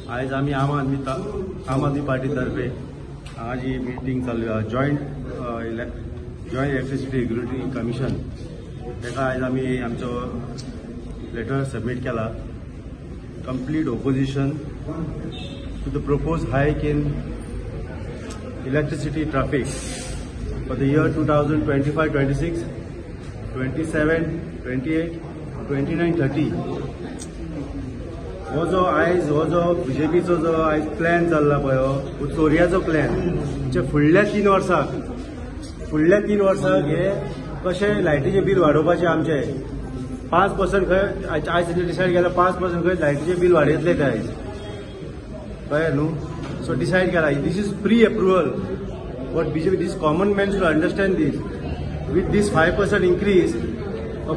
आयज आमी आम आदमी पार्टी तर्फे हांगा जी मिटींग चालू आहा, जॉयंट इलेक्ट्रिसिटी रेग्युलेटरी कमिशन, ताका आयज आमी आमचो लेटर सबमीट केला. Complete opposition to the propose hike in electricity tariff for the year 2025, 26, 27, 28, 29, 30. हो जो आयज हो जो बीजेपीचो जो आयज प्लॅन चल्ला पळय, हो चोरयाचो प्लॅन. म्हणजे फुडल्या 3 वर्साक हे कशें लायटीचें बील वाडोवपाचें आमचें 5% खंय. आयज तेंचे डिसायड केलां, 5% खंय लायटीचें बील वाडयतले ते आयज, कळ्ळें न्हू? सो डिसायड केला. This is pre approval what BJP, this common man should understand this. With this 5% increase of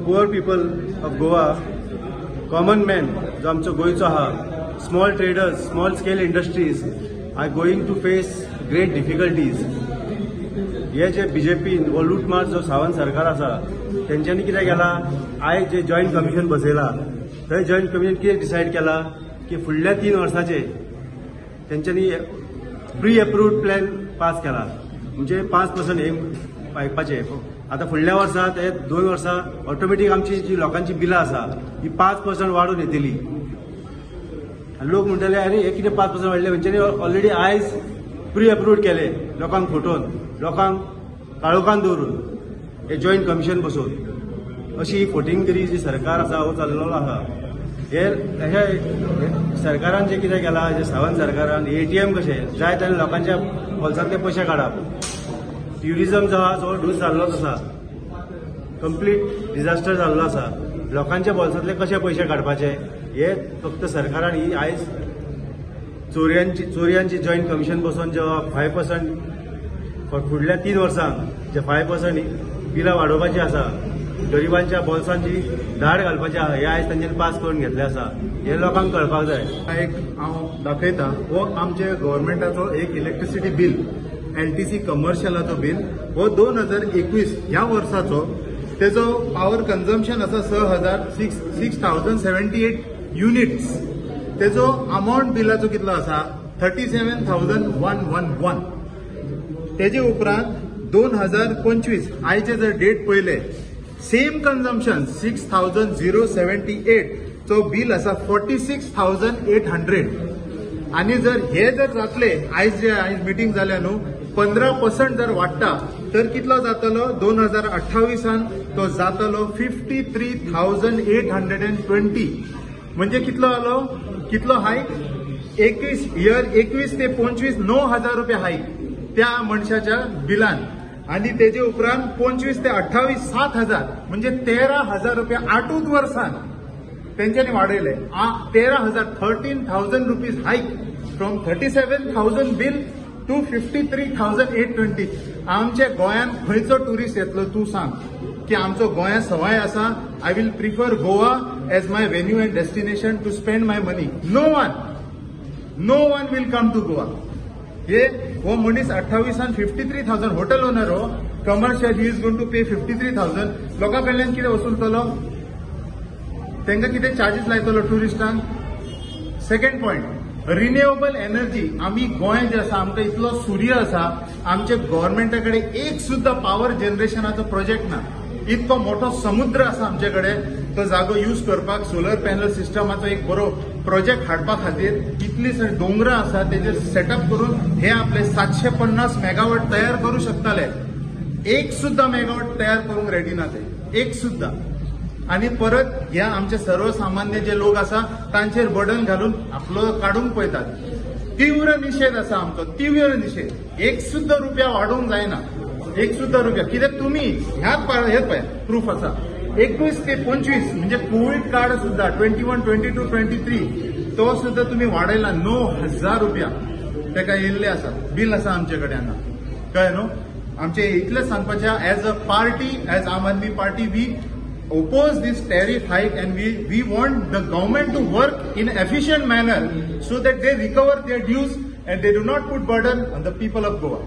poor people of Goa, common man जो आमचो गोंयचो आहा, small traders, small scale industries are going to face great difficulties. हे जे बीजेपीन हो लुटमार जो सावंत सरकार आसा, तेंच्यांनी कितें केलां, आयज जे जॉयंट कमिशन बसयला, थंय जॉयंट कमिशन कितें डिसायड केलां की फुडल्या 3 वर्साचे तेंच्यांनी प्री अप्रूव्ड प्लॅन पास केला. म्हणजे 5% हे आयकपाचें. आतां फुडल्या वर्सा ते 2 वर्सां ऑटोमॅटीक आमची जी लोकांची बिलां आसा ही 5% वाडून येतली आनी लोक म्हणटले, "अरे, हे कितें 5% वाडले?" तेंच्यांनी ऑलरेडी आयज प्री अप्रूव्ड केले, लोकांक फटोवन, लोकांक काळोखान दवरून, हे जॉयंट कमिशन बसोवन. अशी ही फटिंगगिरी जी सरकार आसा हो चल्लेलो आसा. हे हे सरकारान जे कितें केलां, जे सावंत सरकारान एटीएम कशें जाय तेन्ना लोकांच्या बोल्सांतले पयशे काडप. ट्युरिझम जो आहा तो ढूस जाल्लोच आसा, कंप्लीट डिझास्टर जाल्लो आसा. लोकांच्या बोल्सांतले कशे पयशे काडपाचे हे फक्त सरकारान ही आयज चोरयांची जॉयंट कमिशन बसोवन जेव्हा 5% फुडल्या 3 वर्सांक जे 5% बिलां वाडोवपाची आसा, गरिबांच्या बोल्सांची धाड घालपाची आहा, हे आयज तांच्यांनी पास करून घेतले आसा. हे लोकांक कळपाक जाय. एक हांव दाखयता, हो आमचे गव्हर्मेंटाचो एक इलेक्ट्रिसिटी बील, एलटीसी कमर्शियलाचो बील. हो 2021 ह्या वर्साचो. तेजो पावर कन्जम्पशन आसा स हजार 6,078 units. तेजो अमावंट बिलाचो कितलो आसा? 37,111. तेजे उपरांत 2025 आयचे जर डेट पळयले, same consumption 6,078 चो बील आसा 46,800. आनी जर हे जर जातले, आयज जे आयज मिटींग जाल्या न्हू, 15% जर वाडटा तर कितलो जातलो? 2028 तो जातलो 53,820. म्हणजे कितलो जालो? कितलो हायक? 21 इयर, 21 ते 25, 9,000 रुपया हायक त्या मनशाच्या बिलान. आणि तेजे उपरांत 25 ते 28, 7,000, म्हणजे 13,000 रुपया आठूच वर्सान तेंच्यांनी वाडयले. 13,000, ₹13,000 hike from 37,000 bill to 53,820. आमच्या गोंयांत खंयचो ट्युरिस्ट येतलो, तूं सांग की आमचो गोंया सवाय आसा, I will prefer Goa as my venue and destination to spend my money. No one, no one will come to Goa. हे हो मनीस 28 53,000, hotel owner हो commercial, he is going to pay 53,000. लोकां कडल्यान कितें वसूलतलो? तांकां कितें चार्जीस लायतलो ट्युरिस्टांक? Second point, renewable energy. आमी गोंय जे आसा, आमकां इतलो सूर्य आसा, आमच्या गव्हर्मेंटा कडेन एक सुद्दां पावर जनरेशनाचो प्रोजेक्ट ना. इतको मोठो समुद्र आसा आमचे कडेन, तो जागो यूज करपाक सोलर पॅनल सिस्टमाचो एक बरो प्रोजेक्ट हाडपा खातीर, इतली दोंगरां आसा, तेजेर सेटअप करून हे आपले 750 मेगावॉट तयार करू शकताले. एक सुद्दां मेगावॉट तयार करूंक रेडी ना ते, एक सुद्दां. आणि परत ह्या आमचे सर्वसामान्य जे लोक आसा तांचेर बर्डन घालून आपलो काडूंक पळयतात. तीव्र निशेध आसा आमचो, तीव्र निशेध. एक सुद्दां रुपया वाडोवंक जायना, एक सुद्दां रुपया. कित्याक तुमी ह्याच हेच पळय प्रूफ आसा, 21 ते 25, म्हणजे कोवीड कार्ड सुद्दां 21, 22, 23, तो सुद्दां तुमी वाडयला 9,000 रुपया ताका येयल्ले आसा. बील आसा आमचे कडेन हांगा, कळ्ळें न्हू? आमचे इतलें सांगपाचें, as a party, as Aam Aadmi Party, we oppose this tariff hike and we want the government to work in efficient manner so that they recover their dues and they do not put burden on the people of Goa.